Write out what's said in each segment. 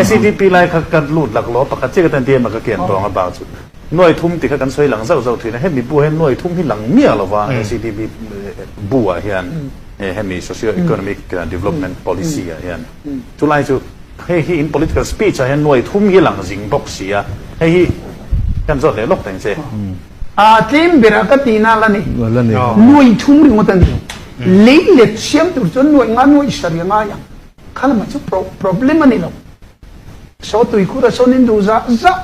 SEDP lai kha ka lut laklawh a, pakhat chiah ka tan tia emaw ka kian tawng a bak chu nuai thum ti kha kan sawi lang zauh zauh thin a, hemi bu ah hian nuai thum hi lang miah lo va SEDP bu ah hian hemi Socio Economic Development Policy ah hian chulai chu hei hi in political speech ah hian nuai thum hi lang zing bawk si a, hei hi kan zawt leh lawk teng che. A tlem berah ka tihna la ni. Nuai thum ringawt a ni lo. Lei let siam tur chuan nuai nga nuai sarih a ngai ang. Kha lamah chu problem a ni lo. Saw tuikhur a sawn in duh zah zah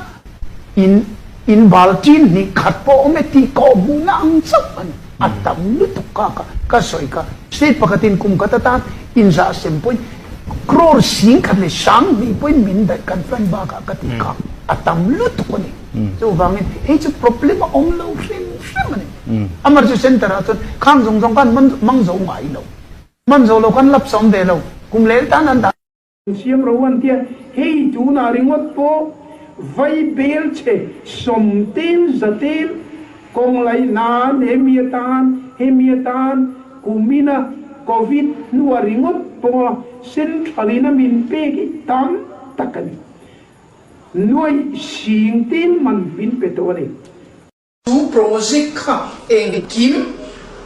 in in bal tin hnih khat pawh awm e tih kawh hmuhna ang chauh a ni. A tam lutuk ka ka ka sawi kha. State pakhatin kum khat atan in zah sem pawhin crore sing khat leh sang hnih pawhin min daih kan fan bakah ka tih kha a tam lutuk a ni. Chuvangin hei chu problem a awm lo hrim hrim a ni. Amar chu center ah chuan khang zawng zawng khan mang zo ngai lo. Man zo lo khan lapse a awm ve lo. Kum leh tan an dah. Siam ro an tia, hei tunah ringawt pawh vai bel che sawm tel za tel kawng laih nan hemi atan hemi atan kumina covid hnuah ringawt pawha central in a min pek hi tam tak a ni. Nuaih sing tin man min pe tawh a ni. Chu project kha engkim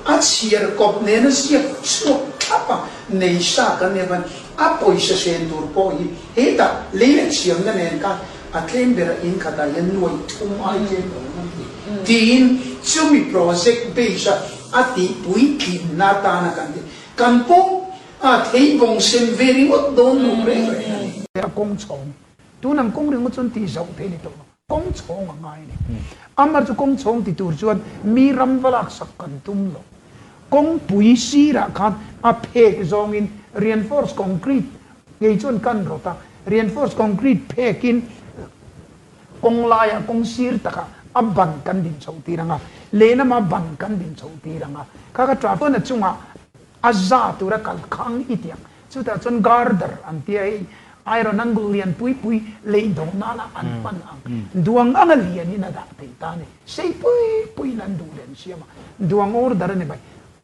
a chhiar kawp nena ziak chhuak thlap a nei sa kan nia khan a pawisa hren tur pawh hi hetah lei leh chhiamna nen khan a tlem berah in khatah hian nuaih thum ai tlem lo ang an ti tiin chumi project base a a tihpuitlinna atana kan ti kan pawh A thei bawng sem ve ringawt dawn lo reng reng a ni. A kawng chhawng. Tun ang kawng ringawt chuan tih zauh theih a ni tawh lo. Kawng chhawng a ngai a ni. Amar chu kawng chhawng ti tur chuan mi ram va laksak kan tum lo. Kawngpui sirah khan a phek zawngin reinforce concrete ngei chuan kan rawt a. Reinforce concrete phekin kawng laiah kawng sir takah a ban kan din chhoh tir ang a. Lehlamah ban kan din chhoh tir ang a. Kha kha traffic a chungah A za tura kal khang i tiang. Chutah chuan girder an tia hei iron angle lian pui pui lei do nana an hman ang. Duang anga lian in a dah thei ta a ni. Sei pui pui in an duh leh an siam a. Duang order a ni mai.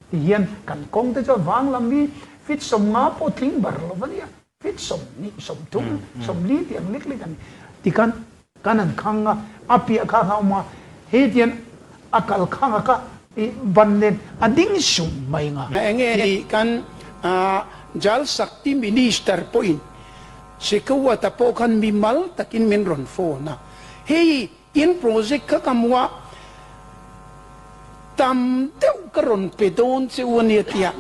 Ti hian kan kawng te chu a vang lam hi feet 50 pawh tling bar lo va nia. Feet 20, 30, 40 tiang lek lek a ni. Tikhan kan han khang a, a piah kha kha a awm a, hetian a kal khang a ka ban nen a ding sum mai nga. Enge hi kan Jal Shakti Minister pawhin Shekhawat-a pawh khan mimal takin min rawn phone a, hei in project kha ka hmu a, tam deuh ka rawn pe dawn che u ania tia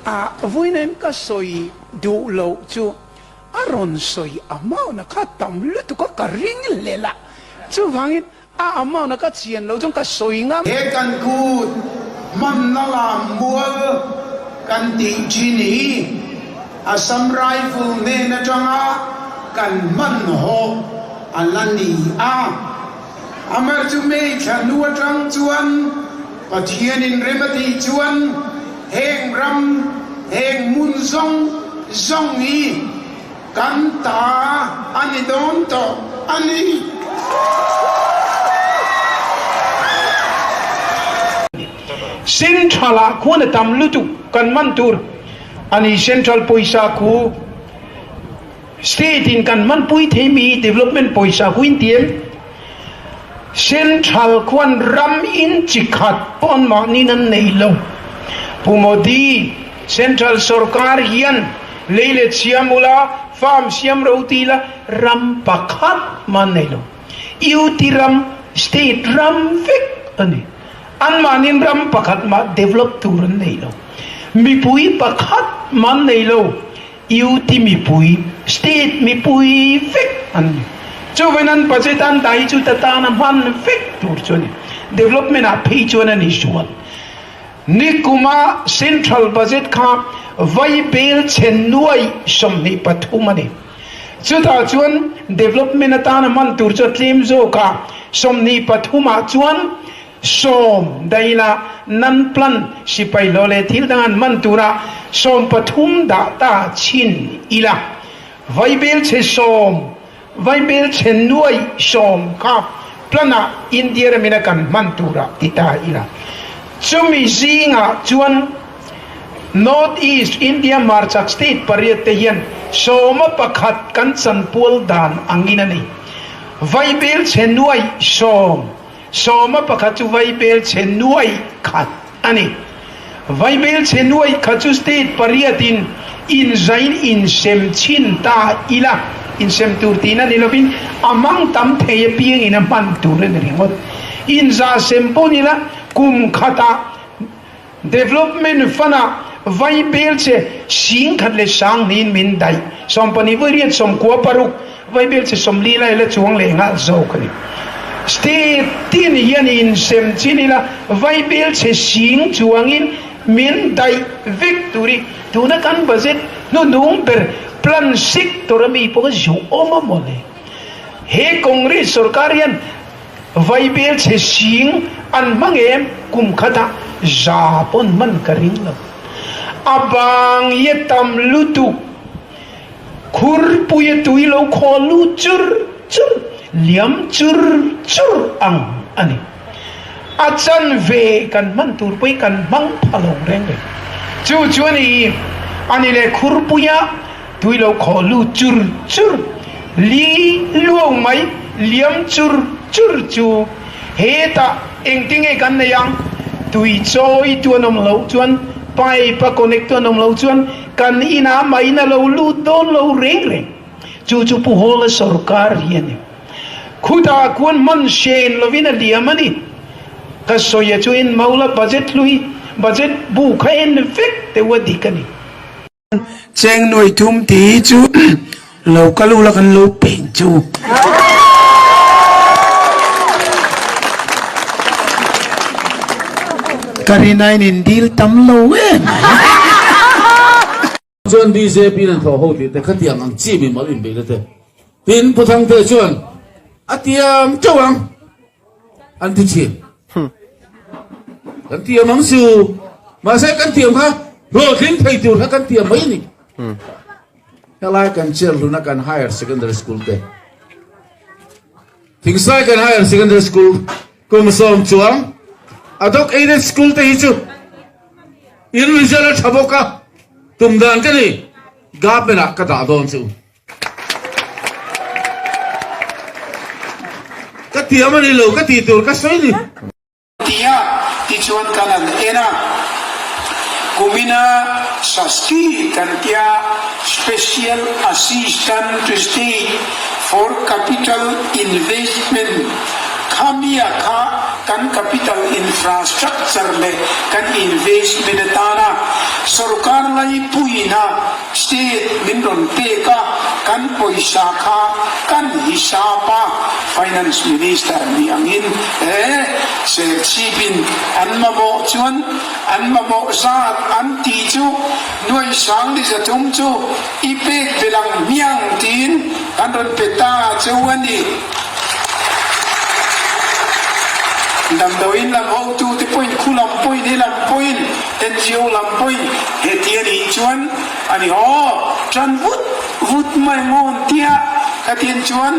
a vawiin ka sawi duh loh chu A rawn sawi amount a kha tam lutuk a ka ring hlel a, chuvangin a amount a ka chian loh chuan ka sawi ngam. He kan kut hmanna lam mual kan tih thin hi Assam Rifle hnen atanga kan hmanhawh a la ni a. Amar chu May thla hnu atang chuan Pathianin rem a tih chuan heng ram, heng hmun zawng zawng hi kan ta a ni dawn tawh a ni. Central ah khuan a tam lutuk kan man tur a ni Central pawisa khu. State in kan hmanpui thei mi development pawisa huin tiam Central khuan ram in chi khat pawh an mahni nan nei lo. Pu Modi, Central sorkar hian lei let siam ula, farm siam ro ti ila ram pakhat mah an nei lo. UT ram, state ram vek a ni. An mahnin ram pakhat mah develop tur an nei lo. Mipui pakhat mah an nei lo. UT mipui, state mipui vek an ni. Chuvain an budget an dah hi chu ta tana hman vek tur chu a ni. Development ah phei chuan a ni zual. Nikuma central budget kha vai bel chhen nuai 23 a ni. Chutah chuan development atana hman tur chu a tlem zawk a, 23 ah chuan 10 daihla nan plan sipai hlawh leh thil dang an hman tura 13 dah ta chhin ila. Vaibel chhe 10, vaibel chhe nuai 10 kha plan ah India ramin a kan hman tura ti ta ila. Chumi zingah chuan. North East India hmarchak state pariat te hian 11 kan chanpual dan angin a ni. Vaibelchhe nuaih sawm, 11 chu vaibelchhe nuaih khat a ni. Vaibelchhe nuaih khat chu state pariatin inzain insem chhin ta ila, insem tur tihna ni lovin a hmang tam thei apiangin a hman tur a ni ringawt. Inzah sem pawh ni ila kum khatah Development Fund-ah vaibelchhe 10,000 leh 20,000 min daih, 12 vawi riat 96, vaibelchhe 40 lai la chuang leh nghal zawk a ni. State tin hian insem chin ila vaibelchhe sing chuangin min daih vek tur i tuna kan budget hnuhnung ber plan sector a mi pawh a zuh awm a mawle. He Congress sorkar hian Vaibelchhe sing an hmang em? Kum khatah za pawn hman ka ring lo. A bang hi a tam lutuk. Khurpui a tui lo khaw lut chur chur, liam chur chur ang a ni. A chanve kan hman tur pawhin kan hmang pha lo reng reng. Chu chu a ni, a ni leh khurpuia Tui lo khaw lu chur chur, li luau mai liam chur chur chu hetah engtinge kan nei ang? Tui chawi tu an awm loh chuan, pipe a connect tu an awm loh chuan kan inah maiin a lo lut dawn lo reng reng. Chu chu Pu Hawla sorkar hi a ni. Khutah khuan hman hren lovin a liam a ni. Ka sawi a chu en Maula budget hlui, budget bu kha en vek deuh a dik a ni. Cheng nuai thum tih hi chu lo kal ula kan lo peng chu. Ka rinain in dil tam lo em mai. Chuan bjp in an thawh ho tih te khatiang ang chi mimal inbeihna te tin Pu Thangte chuan a tiam teuh ang an ti thin. Kan tiam ang chu mahse kan tiam kha hlawhtling thei tur kha kan tiam mai a ni. Helai kan chair hluna kan higher secondary school te Thingsai kan higher secondary school kum sawm chuang adok aided school te hi chu in result a tha bawk a tum dan ka ni government ah ka dah dawn chu. Ka tiam a ni lo, ka tih tur ka sawi ni. Tia tichuan kan han en a, kumina Sasti kan tia Special Assistant to State for Capital Investment khamia kha kan capital infrastructure leh kan investment atana sorkar laipuina State min rawn pek a, kan pawisa kha kan hisap a, Finance Minister ni angin he Serchhipin an mamawh chuan an mamawh zat an tih chu nuai sang ni 300 chu i pek belh ang hmiang tiin kan rawn pe ta cheu a ni. Damdawiin lam hotute pawhin khu lam pawhin he lam pawhin NGO lam pawhin heti a nih chuan a ni haw tan vut vut mai ngawn tia khatiang chuan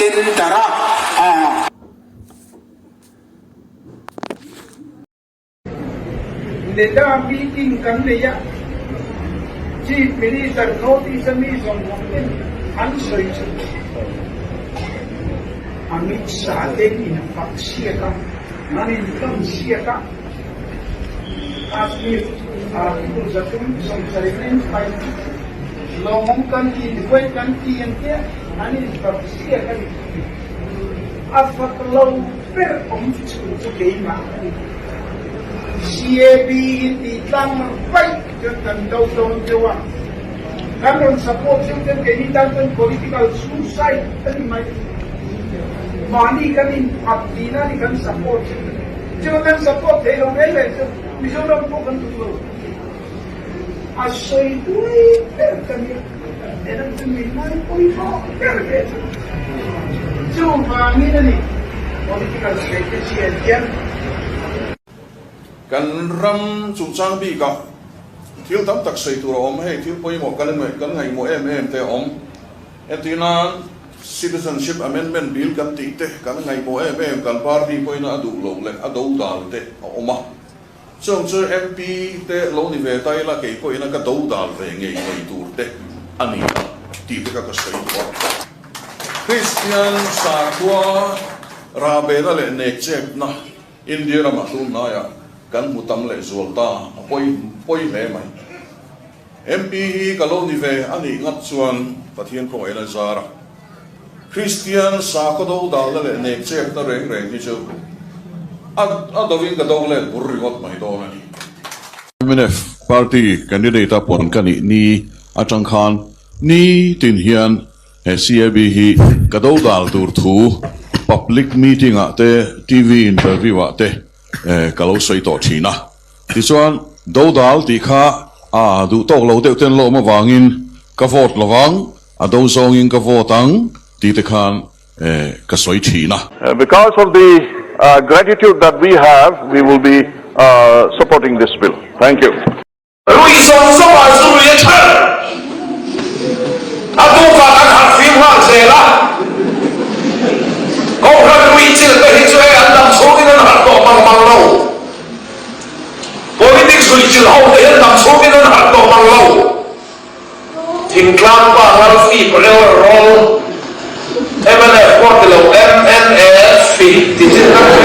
tender a a. Neda meeting kan nei a, Chief Minister North East a mi zawng zawng ten an sawi chu Amit Shah ten in fak siak a, an in tlang siak a. Kashmir article 370 in pai lawmawm kan ti duai kan ti ang te an in fak siak a ni. A fak lo ber awm chhun chu keimah a ni. CAB in tih tlang vaih chuan kan do dawn deuh a, kan rawn support deuh chuan keini tan chuan political suicide a ni mai. Mahni kan inphat tihna a ni kan support deuh. Chuan kan support thei lo reng reng chu Mizoram pawh kan duh lo. A sawi duai ber ka nia, enang chu min ngai pawimawh ber ve chu. Chuvangin a ni political strategy an hian. Kan ram chungchang bikah thil tam tak sawi tur a awm, hei thil pawimawh kan ngaihmawh em em te a awm. Entirnan, Citizenship Amendment Bill kan tih te kan ngaihmawh em em, kan party pawhin a duh loh leh a do dal te a awm a. Chung chu MP te lo ni ve ta ila kei pawhin a ka do dal ve ngei ngei tur te a ni a tih te kha ka sawi duh a. Kristian sakhua rahbehna leh nekchepna India ramah tunhnaiah kan hmu tam leh zual ta a pawi pawi hle mai. MP hi ka lo ni ve a nih ngat chuan Pathian khawngaihna zar a. Kristian sakhaw do dalna leh nekchepna reng reng hi chu a a dovin ka do let bur ringawt mai dawn a ni. Mnf party candidate a puan ka nih ni atang khan ni tin hian he CAB hi ka do dal tur thu public meeting ah te TV interview ah te ka lo sawi tawh thin a. Tichuan, do dal tih kha a duh tawk lo deuh ten lawm avangin ka vote lovang, a do zawngin ka vote ang tih te khan ka sawi thin a. Because of the gratitude that we have, we will be supporting this bill. Thank you. Rui zawng zawng ah zu rui a than. A tukah kan harh fim nghal zel a. Kohhran rui chilh te hi chu hei an dam chhungin an harh tawh mang mang lo. Politics rui chilh ho te hi an dam chhungin an harh tawh mang lo. Thingtlang pa Ralphy Parel Roll, mnf pawh ti lo, MNF ti chin kan hria.